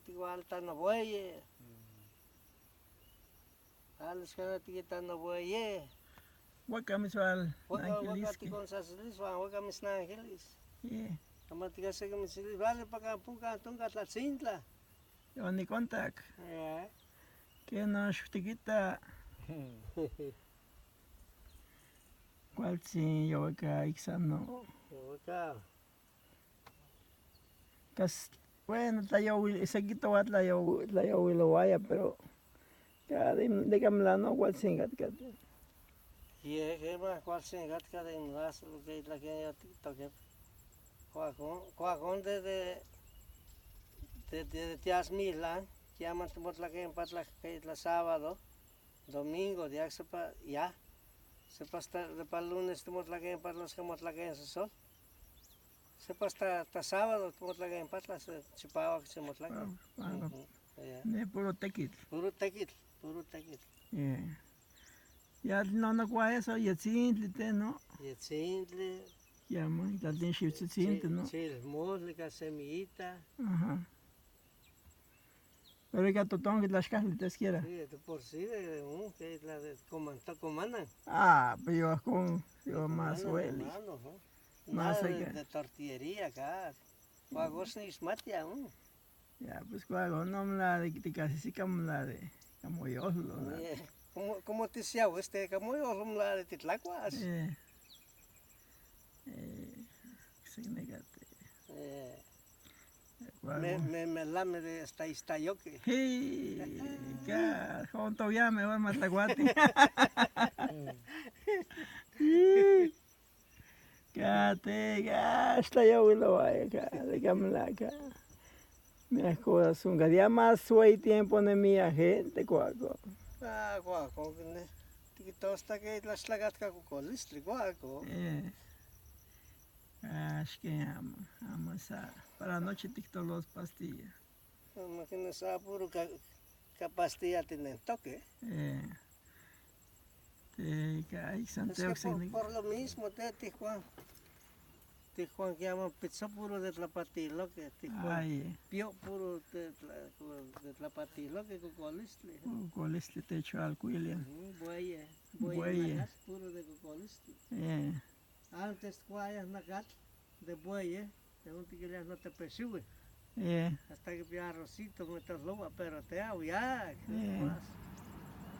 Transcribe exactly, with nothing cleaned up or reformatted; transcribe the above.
Tikual ta nobueye. Ales kana tikita nobueye. Waka mis wal. Waka, waka tikonsasilis wan waka mis nangelis. Ye. Kama tikaseki misilis vale pakan pukan tunka tlatsintla. Yo ni kontak. Ye. Ke no xtikita. Kualtsin yo waka iksano. Yo waka. Kas, bueno, tlayowil, sekito wa tlayow, tlayowilowaya, pero ka de, de kamlano kualtsin katka. Ye, ke ma kualtsin katka de mlas, lo ke la ke ya tiktoke. Kuakon, kuakon de, de, de, de tias milan, kiama timotlakempatla ke tla sábado, domingo, diak sepa, ya. Sepa hasta de pa lunes timotlakempatla, los ke motlaken sosol. Sepa hasta, hasta sábado timotlakempatla, se chipawak chimotlaken. Wow, wow. Ujú, ya. Ne puro tekitl. Puro tekitl, puro tekitl. Ya. Ya no, no kua eso, yetzintli te, no. Yetzintli. Ya, ma, ya tin xibtzitzintli, no. Chilmol, ka semillita. Ajá. Pero ika totonki tlaxkajli te siquiera. Sí, de por sí, de, de un, que la de coman-, to comanan. Ah, pero yo con, yo más huele. Más de, de tortillería, acá. Kuakox nixmatia, ¿no? Ya, pues kuako no mla de tikasisika mla de kamoyolo, ¿no? Eh, como, como te decía, este, kamoyolo mla de titlacuas. Eh. Eh, significate. Eh. Me, me, me lame de esta istayoke. Hey, ka, junto ya me va a matar guati. Ka te, ka, hasta yo lo vaya, ka, de kamla, ka. Mi corazón, ka dia más suey tiempo ne mi gente, kuako. Ah, kuako, ne. Tikitosta ke tlaxtlakatka kokolistli, kuako. Eh. Axke amo, amo sa. Para noche tiktolos pastilla. Imagínese, ah, puro ka, ka pastilla tinentoke. Eh. Te ka ay santeo. Es que por, por lo mismo te tijuan. Tijuan que llaman pizzo puro de tlapatiloke. Tijuan. Ay. Pio puro de, tla, de tlapatiloke kokolistli. Kokolistli te chual kuilia. Ujú, bueye. Bueye. Bueye. Puro de kokolistli. Eh. Antes kuaya nakatl de bueye, según tikiliah no te pexiwi. Eh. Hasta que pia arrocito, me te loba, pero te au ya, ¿qué más?